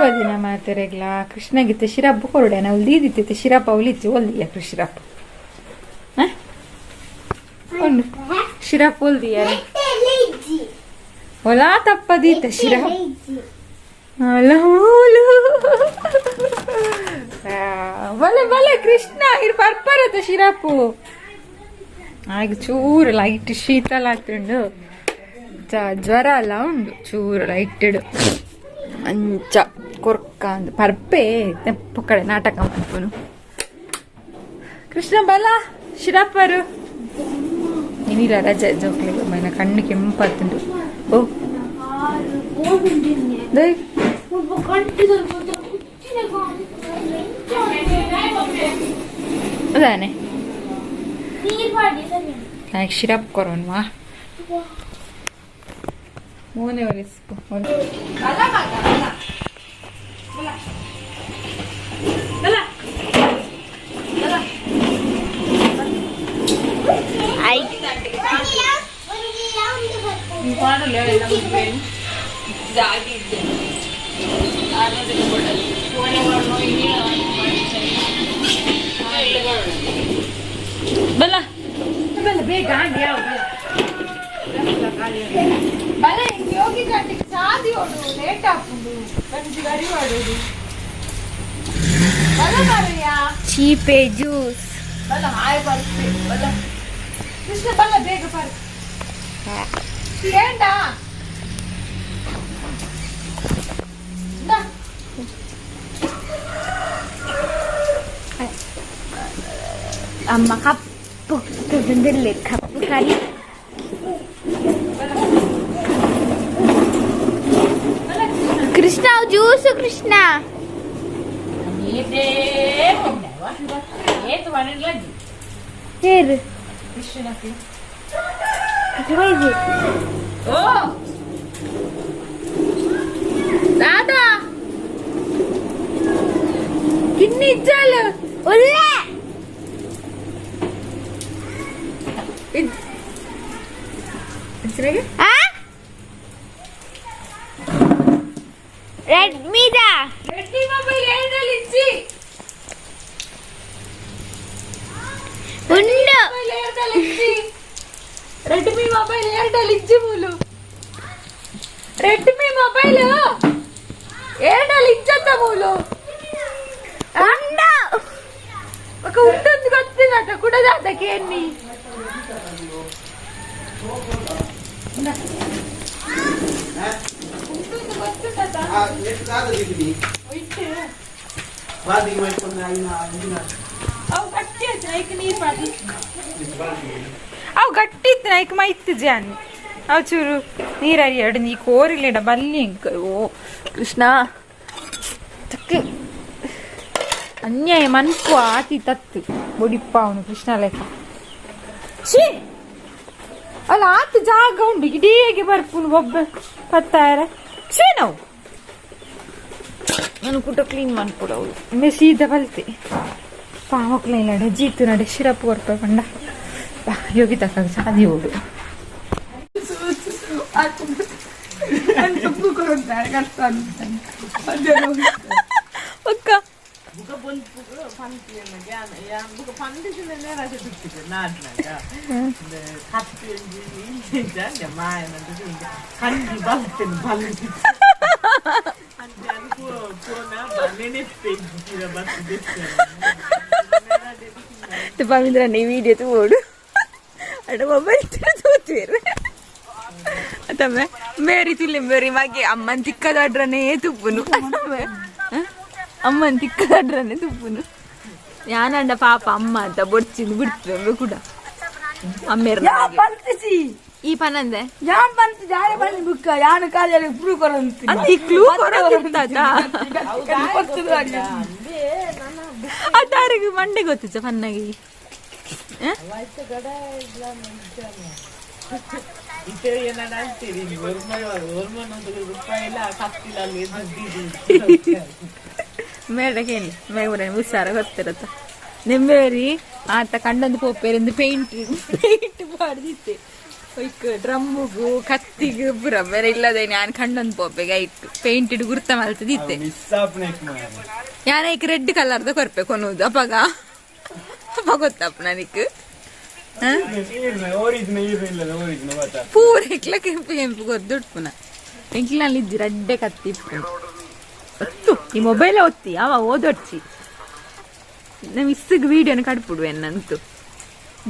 ಶುಭ ದಿನ ಮಾತೆರೆಗ್ಲ ಕೃಷ್ಣಗಿತ್ತೆ ಶಿರಪ್ಪು ಕೊರಡೆ ನಾವು ದೀದಿತ್ತೆ ಶಿರಪ್ಪ ಅವಲಿಚ್ಚು ಒಲ್ದಿಯ ಶಿರಪ್ಪ ಒಂದು ಶಿರಪ್ ಒಲ್ದಿಯ ಒಲಾ ತಪ್ಪದೀತ ಶಿರಪ್ ಅಲ್ಲ ಬಲೆ ಬಲೆ ಕೃಷ್ಣ ಇರ್ ಪರ್ಪರತ ಶಿರಪ್ಪು ಆಗ ಚೂರು ಲೈಟ್ ಶೀತಲ ಆತುಂಡು ಜ್ವರ ಅಲ್ಲ ಉಂಡು ಚೂರು ಲೈಟ್ ಅಂಚ ಕೊರ್ಕ ಅಂದ್ ಪರ್ಪೆ ಪೊಕ್ಕಡೆ ನಾಟಕ ಮನ್ಪುನು ಕೃಷ್ಣ ಬಲ ಶಿರಪ್ಪರು ಇನಿಲ ರಜೆ ಜೋಕ್ಲಿಗೆ ಮೈನ ಕಣ್ಣು ಕೆಂಪತ್ತುಂಡು ಓ ದೈ ಅದಾನೆ ಶಿರಪ್ ಕೊರೋನ್ವಾ ಮೋನೆ ಒರೆಸ್ಕೊ ಬಲ್ಲ ಬಲ್ಲ ಬೇಗ ಯಾವ ಬಲ ಯೋಗಿ ಗಂಟೆಗೆ ಚಾದಿ ಓಡು ಲೇಟ್ ಆಪುಂಡು ಬಂಜಿ ಗರಿ ಮಾಡೋದು ಬಲ ಮಾರಯ್ಯ ಚೀಪೆ ಜ್ಯೂಸ್ ಬಲ ಹಾಯ್ ಬರ್ತೆ ಬಲ ಕೃಷ್ಣ ಬಲ ಬೇಗ ಬರ್ ಏಂಡ ಅಮ್ಮ ಕಪ್ಪು ಬಂದಿರಲಿ ಕಪ್ಪು ಕರಿ. ಕೃಷ್ಣ ಜ್ಯೂಸು ಕೃಷ್ಣ. ಹೇರು ಓ ದಾದಾ ಕಿನ್ನಿ ಇಜ್ಜಾಲು ಉಲ್ಲೆ ಆ ರೆಡ್ಮಿದ ರೆಡ್ಮಿ ಮೊಬೈಲ್ ಏರ್ಟೆಲ್ ಇಜ್ಜಿ ಉಂಡು ಮೊಬೈಲ್ ಏರ್ಟೆಲ್ ಇಜ್ಜಿ ರೆಡ್ಮಿ ಮೊಬೈಲ್ ಏರ್ಟೆಲ್ ಇಜ್ಜಿ ಮೂಲು ರೆಡ್ಮಿ ಮೊಬೈಲ್ ಏರ್ಟೆಲ್ ಇಜ್ಜತ್ತ ಮೂಲು ಉಂಡು ఒక ఉంటుంది ಗೊತ್ತಿಲ್ಲ ಕುಡದಾದ ಕೇನ್ನಿ ಅವು ಗಟ್ಟಿ ಆಯ್ತು ಐಕ್ ನೀರು ಪಾಡಿ ಅವು ಗಟ್ಟಿ ಇತ್ತು ಐಕ್ ಮೈತ್ ಜಾನ್ ಅವು ಚೂರು ನೀರು ಎರಡು ನೀ ಕೋರಿಲ್ಲೇಡ ಬಲ್ಲಿ ಓ ಕೃಷ್ಣ ತಕ್ಕ ಅನ್ಯಾಯ ಮನ್ಪು ಆತಿ ತತ್ತು ಬೊಡಿಪ್ಪ ಅವನು ಕೃಷ್ಣ ಲೆಕ್ಕ ಛೀ ಅಲ್ಲ ಆತ ಜಾಗ ಉಂಡು ಇಡೀಗೆ ಬರ್ಪುನು ಒಬ್ಬ ಪತ್ತಾರ ಛೀ ನಾವು ನಾನು ಕುಟ ಕ್ಲೀನ್ ಮಾಡ್ಕೊಡು ಅವಳು ಒಮ್ಮೆ ಸೀದಾ ಬಲ್ತೆ ಪಾಮಕ್ಲ ಇಲ್ಲ ಜೀತು ನಡೆ ಶಿರಪ್ ಕೊರ್ಪ ಪಂಡ ಯೋಗಿ ತಕ್ಕ ಸಾದಿ ಓಡು ಒಕ್ಕ ಪವಿತ್ರ ನೀ ವಿಡಿಯೋ ತೋಡು ಅಡ ಮೊಬೈಲ್ ತೋತೀರ ತಮ್ಮೆ ಮೇರಿ ತುಲ್ಲಿ ಮೇರಿ ಮಗೆ ಅಮ್ಮನ್ ತಿಕ್ಕದಾಡ್ರನೇ ತುಪ್ಪುನು ಅತ್ತಮ್ಮೆ ಅಮ್ಮನ್ ತಿಕ್ಕದಾಡ್ರನೇ ತುಪ್ಪುನು ಯಾನಂಡ ಪಾಪ ಅಮ್ಮ ಅಂತ ಬೊಡ್ಚಿಂದು ಬಿಡ್ತವೆ ಕೂಡ ಅಮ್ಮೇರ್ ಈ ಪನಂದೆ ಯಾನ್ ಬಂತು ಜಾರೆ ಬನ್ನಿ ಬುಕ್ಕ ಯಾನು ಕಾಲೇಜ್ ಪ್ರೂವ್ ಕೊರಂತ ಅಂತ ಈ ಕ್ಲೂ ಕೊರೋದಿತ್ತಾತ ಅದಾರಿಗೆ ಮಂಡೆ ಗೊತ್ತಿಚ್ಚ ಪನ್ನಾಗಿ ಮೇಡಕ್ಕೆ ಮೇಗುರ ಹುಷಾರ ಗೊತ್ತಿರತ್ತ ನಿಂಬೇರಿ ಆತ ಕಂಡೊಂದು ಪೋಪೇರಿಂದು ಪೇಂಟ್ ಪೇಂಟ್ ಪಾಡ್ದಿತ್ತೆ. ಒಯ್ಕ್ ಡ್ರಮ್ಮುಗು ಕತ್ತಿಗು ಪೂರ ಬೇರೆ ಇಲ್ಲದೆ ನಾನು ಕಂಡೊಂದು ಪೋಪೆಗೆ ಐಕ್ ಪೇಂಟೆಡ್ ಗುರ್ತ ಮಲ್ತದಿತ್ತೆ. ಮಿಸ್ ಆಪುನ ಮಾರ್ರೆ. ಯಾನ್ ಐಕ್ ರೆಡ್ ಕಲರ್ದ ಕೊರ್ಪೆ ಕೊನೊದು. ಅಪಗ ಅಪ ಗೊತ್ತಪ್ಪ ನನಕ್. ಈರ್ನ ಓರಿಜ್ನ ಈರ್ನ ಇಲ್ಲ ಓರಿಜ್ನ ಗೊತ್ತಾ? ಪೂರ ಇಕ್ಲ ಕೆಂಪು ಕೆಂಪು ಗೊದ್ದುಟ್ಪುನ ಎಂಕ್ಲಲ್ಲಿ ಇಜ್ಜಿ ರಡ್ಡೆ ಕತ್ತಿ ಇಪ್ಪುನು. ಒತ್ತು ಈ ಮೊಬೈಲ್ ಒತ್ತಿ ಅವ ಓದೊಡ್ಚಿ ನಮ್ಮ ಮಿಸ್ಸಿಗೆ ವೀಡಿಯೋನ ಕಡ್ಪುಡುವೆ ಎನ್ನಂತು.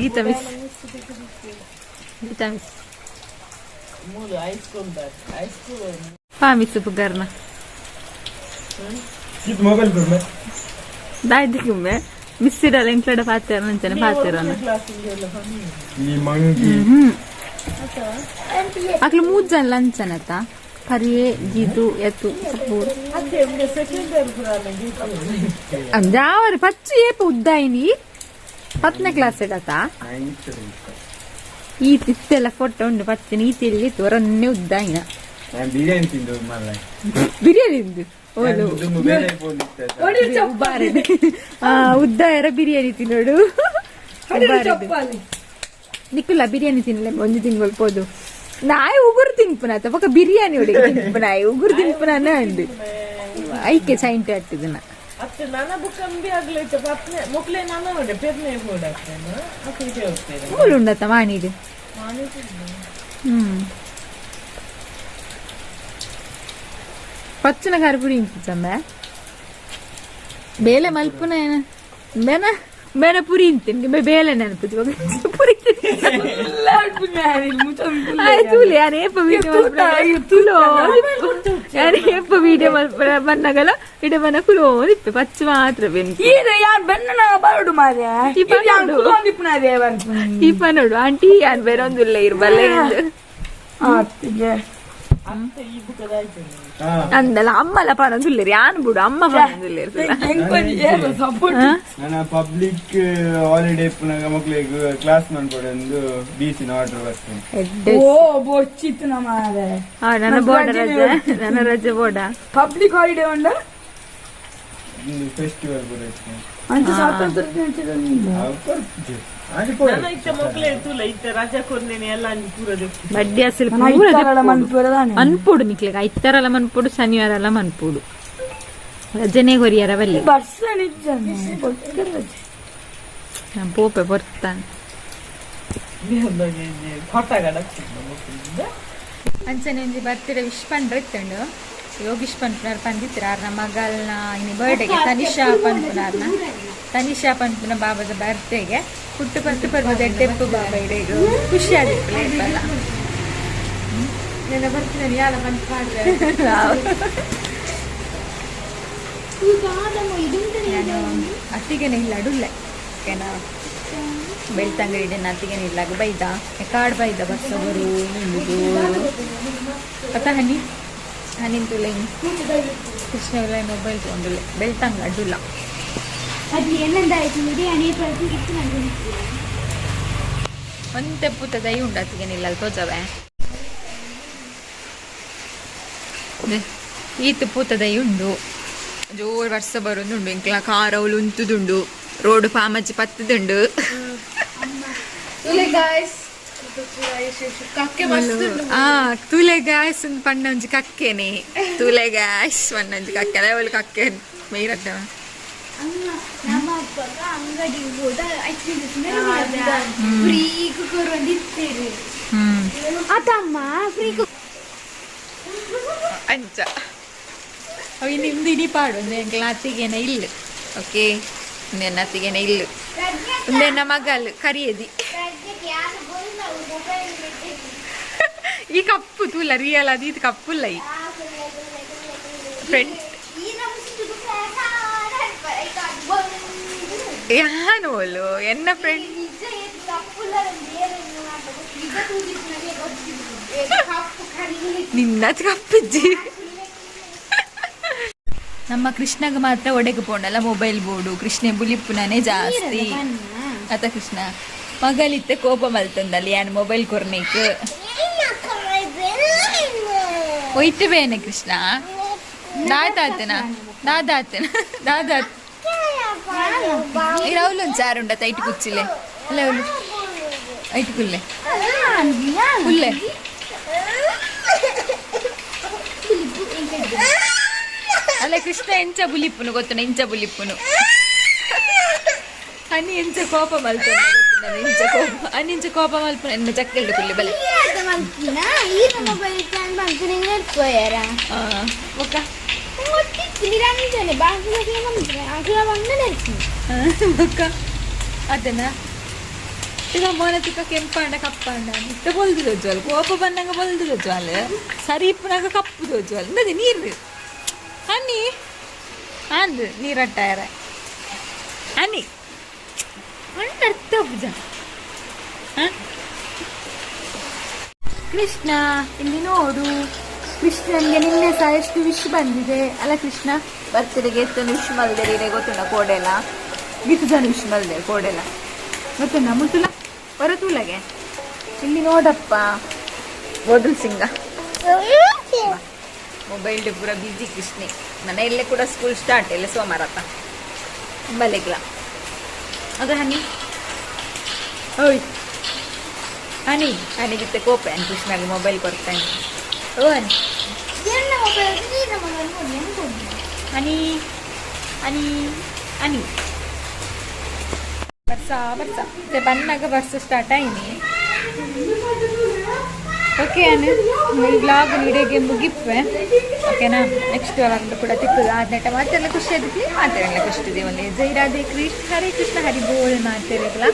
ಗೀತಾ ಮಿಸ್, ಗೀತಾ ಮಿಸ್, ಪಾ ಮಿಸ್ ಪುಗರ್ನ. ಇದು ಮೊಬೈಲ್ ಕೊಡ್ಲೆ. ದಾಯ್ದಿಗುಮ್ಮೆ ಮಿಸ್ ಇಡಲ್ಲ ಎಂಕ್ಲಡ ಪಾತೆರ ಅಂಚನೆ ಪಾತೆರನ. ಈ ಮಂಗಿ. ಅಕ್ಲು ಮೂರು ಜನ ಲಂಚನತ ಕರಿಯೇ ಗೀತು ಎತ್ತು ಪೂರ್ ಅಂಜಾವರಿ ಪಚ್ಚು ಏಪ ಉದ್ದಾಯಿನಿ 10ನೇ ಕ್ಲಾಸ್ ಇಡತ. ಈ ತಿತ್ತೆಲ್ಲ ಫೋಟೋ ಉಂಡು ಪಚ್ಚು ನೀತಿ ಇಲ್ಲಿ ಹೊರನ್ನೇ ಉದ್ದಾಯಿನ. ನಾನು ಬಿರಿಯಾನಿ ತಿಂದು ಮಲ್ಲ. ಬಿರಿಯಾನಿ ತಿಂದು ಓಲು. ಬೇರೆ ಫೋನ್. ಉದ್ದಾಯರ ಬಿರಿಯಾನಿ ತಿನ್ನೋಡು. ನಿಕ್ಕುಲ್ಲ ಬಿರಿಯಾನಿ ತಿನ್ನಲೆ ಒಂಜಿ ತಿಂಗಳು ಪೋದು ನಾಯಿ ಉಗುರು ತಿನ್ಪುನ ಪಕ್ಕ ಬಿರಿಯಾನಿ ಒಡೆಗೆ ತಿನ್ಪು ನಾಯಿ ಉಗುರು ತಿನ್ಪುನ ಅಂದು ಐಕೆ ಸೈಂಟ್ ಆಡ್ತಿದ್ದನ. ಅತ್ತೆ ನನ್ನ ಬುಕ್ ಅಂಬಿ ಆಗ್ಲೈತೆ ಪತ್ನೆ ಮೊಕ್ಲೆ ನನ್ನ ನೋಡಿ ಪೆರ್ನೆ ಹೋಡಾಕ್ತೇನೆ ಅಕ್ಕಳಿಗೆ ಹೋಗ್ತೇನೆ. ಮೂಲು ಉಂಡತ್ತ ಮಾಣಿಡು. ಪಚ್ಚನ ಖಾರ ಪುರಿ ಇಂಚಮ್ಮ ಬೇಲೆ ಮಲ್ಪುನ ಏನ ಬೇನ ಬೇನ ಪುರಿ ಇಂತೀನಿ ಬೇಲೆ ನೆನಪು ಪುರಿ. ತೂಲೆ ಯಾರು ಏಪ ವೀಡಿಯೋ ತುಲೋ ಯಾರು ಏಪ ವೀಡಿಯೋ ಮಲ್ಪುನ ಬನ್ನಗಲ ಇಡ ಬನ್ನ ಕುಲೋ ಇಪ್ಪೆ ಪಚ್ಚ ಮಾತ್ರ ಬೆನ್. ಈರು ಯಾನ್ ಬೆನ್ನನ ಬರಡು ಮಾರ್ರೆ. ಈ ಬರಡು. ಯಾನ್ ಕುಲೊಂದಿಪ್ಪುನದೇ ಪನ್ಪುನಿ. ಈ ಪನೋಡು ಆಂಟಿ ಯಾನ್ ಬೇರೆ ಒಂದುಲ್ಲ ಇರು ಬಲ್ಲೆ. ಅತ್ತಿಗೆ. ಅಂದಲ್ಲ ಅಮ್ಮಲ ಪನೊಂದುಲ್ಲೇರಿ ಯಾನ್ ಬಿಡು ಅಮ್ಮ ಪನೊಂದುಲ್ಲೇರಿ. ಎಂಕೊಂಜಿ ಏರು ಸಪೋರ್ಟ್. ನನ್ನ ಪಬ್ಲಿಕ್ ಹಾಲಿಡೇ ಪುನಗ ಮಕ್ಳಿಗೆ ಕ್ಲಾಸ್ ಮನ್ಪೊಡು ಬೀಸಿನ ಆರ್ಡರ್ ಬರ್ತೇನೆ. ಓ ಬೊಚ್ಚಿತ್ತು ಮಾರ್ರೆ. ನನ್ನ ಬೋರ್ಡ ರಜೆ, ನನ್ನ ರಜೆ ಬೋರ್ಡ. ಪಬ್ಲಿಕ್ ಹಾಲಿಡೇ ಉಂಡ. ಫೆಸ್ಟಿವಲ್ ಪೂರ ಇತ್ತು. ಅಂಚ ಸ್ವಾತಂತ್ರ್ಯ ದಿನಾಚರಣೆ. ಅವು ಕೊರ್ಪುಜಿ. ಆಂಡ ಪೋಡು. ನನ್ನ ಇತ್ತೆ ಮೊಕ್ಲೆ ತೂಲ ಇತ್ತೆ ರಜಾ ಕೊರ್ನೇನೆ ಎಲ್ಲ ಅಂಜಿ ಪೂರ ದೆಪ್ಪು. ಬಡ್ಡಿ ಅಸಲು ನನ್ನ ಪೂರ ಐತಾರಲ ಮನ್ಪುರದಾನೆ. ಮನ್ಪುಡು ನಿಕ್ಲೆಗ್ ಐತಾರಲ ಮನ್ಪುಡು ಶನಿವಾರ ಎಲ್ಲ ಮನ್ಪುಡು ರಜನೆ ಕೊರಿಯರ ಬಲ್ಲಿ. ಬರ್ಸ ನಿಜ ಬೊಕ್ಕ ರಜೆ. ನಾನ್ ಪೋಪೆ ಬರ್ತಾನೆ. ಅಂಚನೆ ಒಂಜಿ ಬರ್ತ್ಡೇ ವಿಶ್ ಪಂಡ್ರೆ ಇತ್ತುಂಡು ಯೋಗೀಶ್ ಪನ್ಪುನಾರ್ ಪಂದಿತ್ತರ ಆರ್ನ ಮಗಲ್ನ ಇನಿ ಬರ್ಡೇಗೆ ತನಿಷಾ ಪನ್ಪುನಾರ್ನ ತನಿಷಾ ಪನ್ಪುನ ಬಾಬದ ಬರ್ತ್ಡೇಗೆ ಪುಟ್ಟು ಪತ್ತು ಪರ್ವದ ಎಡ್ಡೆಪ್ಪು ಬಾಬಾ ಇರೆಗ್ ಖುಷಿ ಆದಿಪ್ಪು ಲೈಫಲ್ಲ. ನನ್ನ ಬರ್ತೀನಿ ಯಾಲ ಮನ್ಪು ಮಾಡ್ರೆ. ಅತ್ತಿಗೆನೆ ಇಲ್ಲ ಅಡುಲ್ಲೆ ಏನ ಬೆಳ್ತಂಗಡಿ ಅತ್ತಿಗೆನೆ ಇಲ್ಲ ಬೈದ ಕಾಡ್ ಬೈದ ಬರ್ಸವರು ಅತ್ತ ಹನಿ ಹನಿನ್ ತುಲೆ ಕೃಷ್ಣ ಮೊಬೈಲ್ ತಗೊಂಡುಲ್ಲೆ ಬೆಳ್ತಂಗ ಅಡ್ಡುಲ್ಲ. ಅದು ಏನಂದಾಯ್ತು ಬಿರಿಯಾನಿ ಪ್ರತಿ ಇತ್ತು ನನಗೆ. ಒಂತೆ ಪೂತ ದೈ ಉಂಡು ಅತ್ತಿಗೆನೆ ಇಲ್ಲ ಅಲ್ಲಿ ತೋಜವೆ ಈತ ಪೂತ ದೈ ಉಂಡು ಜೋರು ವರ್ಷ ಬರೋದುಂಡು ಇಂಕ್ಲ ಕಾರವ್ಲು ಉಂತುದುಂಡು ರೋಡ್ ಪಾಮಚ್ಚಿ ಪತ್ತದುಂಡು. ಆ ತೂಲೆ ಗಾಯ್ಸ್ ಪಣ್ಣ ಒಂಜಿ ಕಕ್ಕೆನೆ ತೂಲೆ ಗಾಯ್ಸ್ ಪಣ್ಣ ಒಂಜಿ ಕಕ್ಕೆ ಅದೇ ಅವಳು ಕಕ್ಕೆ ಮೇಯ್ರಟ್ಟ. ಅಮ್ಮ ನಮ್ಮ ಅಪ್ಪಗ ಅಂಗಡಿಗೆ ಹೋದ ಐಸ್ ಕ್ರೀಮ್ ಫ್ರೀ ಕುಕ್ಕರ್ ಒಂದು ಇತ್ತೇರಿ. ಹ್ಮ್. ಆತಮ್ಮ ಫ್ರೀ. ಅಂಚ ಅವು ನಿಮ್ದು ಇಡೀ ಪಾಡು ಒಂದು ಎಂಕ್ಲ ಅತ್ತಿಗೆನ ಇಲ್ಲ ಓಕೆ ಉಂದೆನ್ನ ಅತ್ತಿಗೆನ ಇಲ್ಲ ಉಂದೆನ್ನ ಮಗಲ್ ಕರಿಯದಿ. ಈ ಕಪ್ಪು ತೂಲ ರಿಯಲ್ ಅದು ಇದು ಕಪ್ಪುಲ್ಲ ಈ ಫ್ರೆಂಡ್ ಯಾನು ಓಲು ಎನ್ನ ಫ್ರೆಂಡ್ ನಿನ್ನ ಕಪ್ಪಿಜ್ಜಿ. ನಮ್ಮ ಕೃಷ್ಣಗ ಮಾತ್ರ ಒಡೆಗೆ ಪೋಂಡಲ್ಲ ಮೊಬೈಲ್ ಬೋರ್ಡು ಕೃಷ್ಣೆ ಬುಲಿಪ್ಪುನನೇ ಜಾಸ್ತಿ ಅತ ಕೃಷ್ಣ ಮಗಲಿತ್ತೆ ಕೋಪ ಮಲ್ತಂದಲ್ಲಿ ಯಾನ್ ಮೊಬೈಲ್ ಕೊರ್ನೇಕ್ ಒಯ್ತು ಬೇನೆ ಕೃಷ್ಣ ದಾದಾತನ ದಾದಾತನ ದಾದಾತ್ ಅವಳು ಒಂದು ಚಾರು ಉಂಡ ತೈಟ್ ಕುಚ್ಚಿಲೆ ಅಲ್ಲ ಅವಳು. ಐಟ್ ಕುಲ್ಲೆ ಕುಲ್ಲೆ ಅಲ್ಲ ಕೃಷ್ಣ ಎಂಚ ಬುಲಿಪ್ಪುನು ಗೊತ್ತುನ ಇಂಚ ಬುಲಿಪ್ಪುನು ಹನಿ ಎಂಚ ಕೋಪ ಮಲ್ಪುನ ಗೊತ್ತುನ ಇಂಚ ಕೋಪ ಹನಿ ಇಂಚ ಕೋಪ ಮಲ್ಪುನ ಎನ್ನ ಚಕ್ಕೆಲ್ಡು ಕುಲ್ಲೆ ಬಲೆ ಒಕ್ಕ ಬೊಕ್ಕ ಅದನ್ನ ಈಗ ಮೋನತಿಕ ಕೆಂಪಾಂಡ ಕಪ್ಪಾಂಡ ಇತ್ತ ಬೊಲ್ದು ದೊಜ್ವಾಲ್ ಕೋಪ ಬಂದಂಗ ಬೊಲ್ದು ದೊಜ್ವಾಲ್ ಸರಿ ಇಪ್ಪನಾಗ ಕಪ್ಪು ದೊಜ್ವಾಲ್ ಇಂದದೆ ನೀರು ಹನಿ ಅಂದು ನೀರಟ್ಟಾಯರ ಹನಿ ಅರ್ಥ ಪೂಜ ಕೃಷ್ಣ ಇಲ್ಲಿ ನೋಡು ಕೃಷ್ಣನಿಗೆ ನಿನ್ನೆ ಸಹ ಎಷ್ಟು ವಿಶ್ ಬಂದಿದೆ ಅಲ್ಲ ಕೃಷ್ಣ ಬರ್ತ್ಡೇಗೆ ಎತ್ತು ವಿಶ್ ಮಲ್ದೇರಿ ಗೊತ್ತುಂಡ ಕೋಡೆಲ್ಲ ಗೀತು ಜನ ವಿಶ್ ಮಲ್ದೆ ಕೋಡೆಲ್ಲ ಗೊತ್ತುಂಡ ಮುತ್ತುಲ ಹೊರತುಲಗೆ ಇಲ್ಲಿ ನೋಡಪ್ಪ ಗೋದಲ್ ಸಿಂಗ ಮೊಬೈಲ್ ಪೂರ ಬಿಜಿ ಕೃಷ್ಣೆ ಮನೆಯಲ್ಲೇ ಕೂಡ ಸ್ಕೂಲ್ ಸ್ಟಾರ್ಟ್ ಎಲ್ಲ ಸೋಮವಾರಪ್ಪ ಬಲೆಗ್ಲ ಅದು ಹನಿ ಓಯ್ ಹನಿ ಹನಿಗಿತ್ತೆ ಕೋಪ ಕೃಷ್ಣಗೆ ಮೊಬೈಲ್ ಕೊಡ್ತಾನೆ ಓ ಹನಿ ಹನಿ ಹನಿ ಹನಿ ಬರ್ಸ ಬರ್ಸ ಬನ್ನಾಗ ಬರ್ಸ ಸ್ಟಾರ್ಟ್ ಆಯ್ನಿ. ಓಕೆ ಅನು ಈ ಬ್ಲಾಗ್ ಇಡೀಗೆ ಮುಗಿಪ್ಪೆ ಓಕೆನಾ. ನೆಕ್ಸ್ಟ್ ಯಾವಾಗಲೂ ಕೂಡ ತಿಕ್ಕದು ಆದ್ನೆಟ ಮಾತೆಲ್ಲ ಖುಷಿ ಆದಿತ್ತಿ ಮಾತೆಲ್ಲ ಖುಷಿ ಇದೆ. ಜೈ ರಾಧೆ ಕೃಷ್ಣ ಹರೇ ಕೃಷ್ಣ ಹರಿ ಬೋಲ್ ಮಾತೆಲ್ಲ.